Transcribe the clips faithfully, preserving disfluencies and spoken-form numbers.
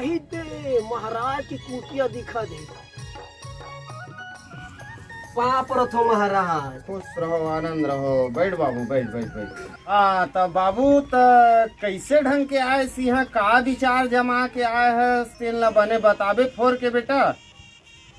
ही दे, महाराज की कुटिया दिखा दे। पाँव परत हो महाराज। खुश रहो, आनंद रहो। बैठ बाबू, बैठ, बैठ, बैठ। हाँ, त बाबू, त कैसे ढंग के आए सिंहा, का विचार जमा के आए है, तेन ला बने बताबे फोर के बेटा।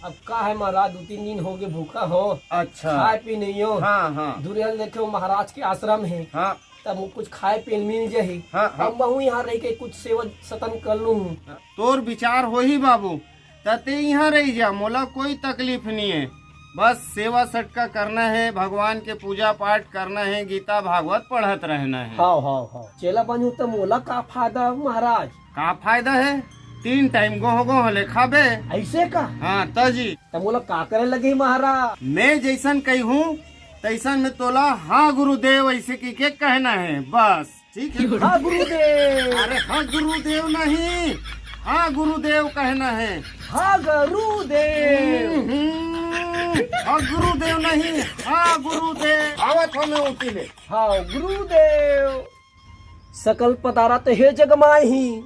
अब का है महाराज, दो तीन दिन हो गए भूखा हो। अच्छा। खाए पी नहीं हो। हाँ, हाँ। दुरिया देखे हो महाराज के आश्रम है। हाँ। तब वो कुछ खाए पी मिल जाही। हाँ, हाँ। अब महू यहाँ रह के कुछ सेवा सतन कर लूँ हूँ। तोर विचार होही बाबू, त ते यहाँ रह जा, मोला कोई तकलीफ नहीं है। बस सेवा सटका करना है, भगवान के पूजा पाठ करना है, गीता भागवत पढ़त रहना है। हाव, हाव, हाव। चेला बनू त मोला का फायदा महाराज? का फायदा है? तीन टाइम गोह गोह ले खाबे। ऐसे का? हाँ, त जी। त मोला का करे लगे महाराज? मैं जैसन कही हूँ, तैसन में तोला हाँ गुरुदेव ऐसे की के कहना है, बस। ठीक है। हाँ गुरुदेव। अरे हाँ गुरुदेव नहीं, हाँ गुरुदेव कहना है। हाँ गुरुदेव। हम्म, हाँ गुरुदेव नहीं, हाँ गुरुदेव। आवत हो मैं उठी ले। हाँ गुरुदेव। सकल पतारा तो हे जगमाही,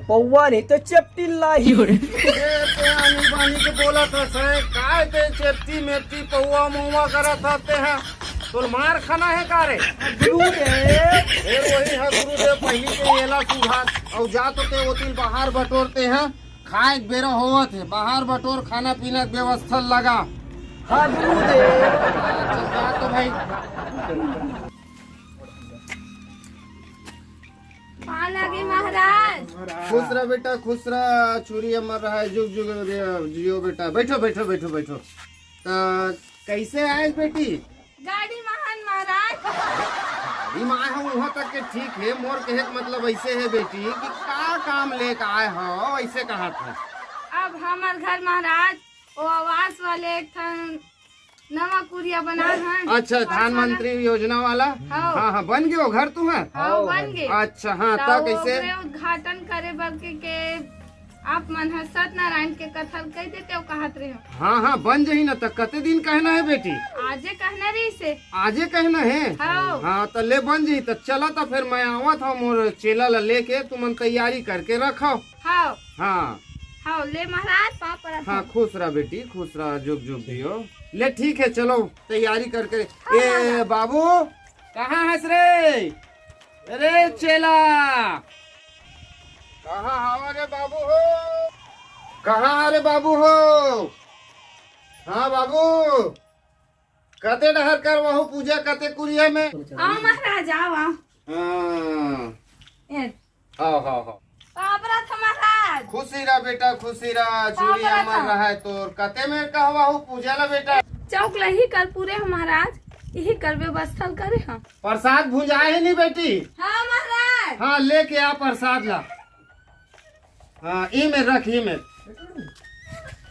पौवा नहीं तो चपटी लाही। ए, ते आनी बानी के बोलत हस, काय ते चेपटी मेपटी पौवा मौवा करत हस ते हा? तोल मार खाना है का रे? गुरुदेव। फिर वही है गुरुदेव, पहली के येला सुधार, और जा तो ते ओतिल बाहर बटोरते हैं, खाए के बेरा होवत है, बाहर बटोर, खाना पीना के व्यवस्था लगा। हाँ गुरुदेव। अच्छा, जा तो भाई। पाँव लागे महाराज। खुश रह बेटा, खुश रह, चूरी अमर रहा, जुग जुग जियो बेटा। बैठो, बैठो, बैठो, बैठो। त कैसे आए बेटी? गाड़ी महान महाराज। गाड़ी में आए हो वहाँ तक के ठीक है, मोर कहे के मतलब ऐसे है बेटी कि का काम लेके आए हो, ऐसे कहा था। अब हमर घर महाराज वो आवास वाले एक ठन नवा कुरिया बना है। अच्छा, प्रधानमंत्री योजना वाला। हाँ। हाँ, हाँ, बन गयो घर तू है। हाँ, बन गए। अच्छा, हाँ, त त कैसे? ओकरे उद्घाटन करे बर के, के आप मन ह सत्यनारायण के कथा ल कह देते हो कहत रहे हो। हाँ, हाँ, बन जही ना। त कते दिन कहना है बेटी? आजे कहना रही से। आजे कहना है? हाँ। हाँ, त ले बन जही। त चला त फिर मैं आवत हूँ मोर चेला ला लेके, तुमन तैयारी करके रखो। हाँ। हाँ। हाँ, ले महाराज, पाँव परत हाँ, हूँ। खुश रह बेटी, खुश रह, जुग जुग जियो। ले ठीक है, चलो तैयारी करके। हाँ, ए हाँ, हाँ। बाबू, कहाँ हस रे? अरे चेला, कहाँ हवा रे बाबू हो? कहाँ हरे बाबू हो? हाँ बाबू, कते डहर करवाहू पूजा, कते कुरिया में? आओ महाराज, आओ, आओ। हाँ। ए, आओ, आओ, आओ। पाँव परत हूँ महाराज। खुशी रह बेटा, खुशी रह, पाँव चूरी परत अमर हूँ। रहे तोर। कते में कहवाहू पूजा ला बेटा? चौक लही कर पूरे हूँ महाराज, यही कर व्यवस्था करे हम। प्रसाद भुंजाए है नहीं बेटी? हाँ महाराज। हाँ, लेके आ प्रसाद ला। हाँ, ई में रख, ई में।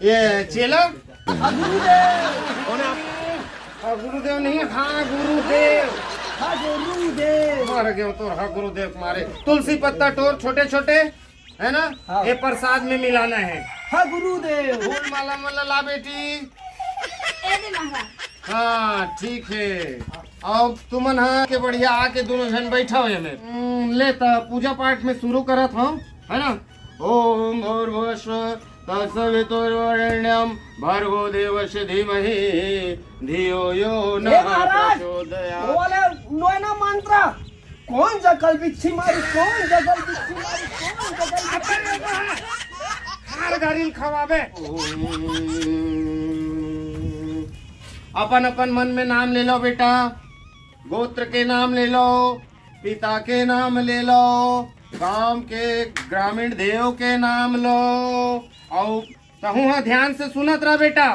ये चेला। हाँ, गुरुदेव। कौन है आप? हाँ, गुरुदेव नहीं, हाँ, गुरुदेव। हाँ, गुरुदेव। मर गयो तो, हाँ, गुरुदेव मारे। तुलसी पत्ता टोर छोटे छोटे, है ना? हाँ। ये प्रसाद में मिलाना है। हाँ, गुरुदेव। फूल माला माला ला बेटी। ए दे महाराज। हाँ, ठीक है। अब तुमन हा के बढ़िया आके दोनों झन बैठा हो एमे। हम्म, ले त पूजा पाठ में शुरू करत हूँ, है ना? ओम भूर्भुवस्सुः तत्सवितुर्वरेण्यं भर्गो देवस्य धीमहि धियो यो हे नः महाराज, प्रचोदयात्। वो वाले नोएना मंत्र, कौन जगल बिच्छी मारी, कौन जगल बिच्छी मारी, कौन जगल बिच्छी मारी। मार गारिल खवाबे। ओम। अपन अपन मन में नाम ले लो बेटा, गोत्र के नाम ले लो, पिता के नाम ले लो, गांव के ग्रामीण देव के नाम लो, अउ तहूं हा ध्यान से सुनत रह बेटा।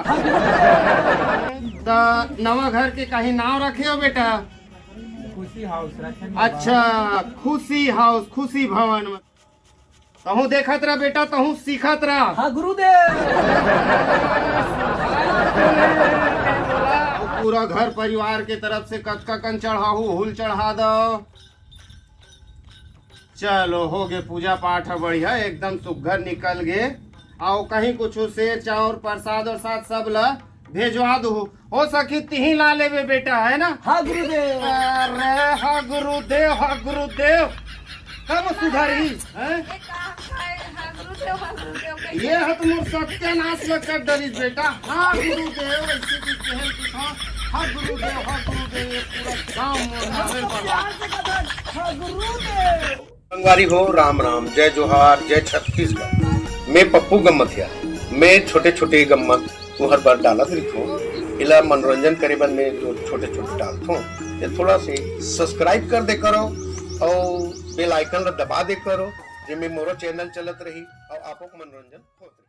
त नवा घर के कहीं नाव रखे हो बेटा? खुशी हाउस रखे हैं। अच्छा, खुशी हाउस, खुशी भवन। तहूं देखत रह बेटा, तहूं सीखत रह। हाँ गुरुदेव। पूरा घर परिवार के तरफ से कतका कन चढ़ाहू, हुल चढ़ा दो। चलो, हो गे पूजा पाठ ह बढ़िया, एकदम सुग्घर निकल गे। अउ कहीं कुछ सेर चाउर प्रसाद और साथ सब ला भेजवा दो। हो सकी तिही ला लेबे बेटा, है ना? हाँ गुरुदेव। अरे हाँ गुरुदेव, हाँ गुरुदेव, कब सुधरही, हैं? ये का है? ये ह तो मोर सत्यानाश ल कर डरिस बेटा। हाँ गुरुदेव, ऐसे भी कहल कि हाँ, हाँ गुरुदेव, हाँ गुरुदेव, ये पूरा गांव मोर मारे वाला। संगवारी हो, राम राम, जय जोहार, जय छत्तीसगढ़। मैं पप्पू गम्मतिया। मैं छोटे छोटे गम्मत तुहर बर डालत रहिथों। एला मनोरंजन करे बर मैं जो छोटे छोटे डालथों, ये थोड़ा से सब्सक्राइब कर दे करो और बेल आइकन ला दबा दे करो, जेमे मोरो चैनल चलत रही और आपो को मनोरंजन होत रही।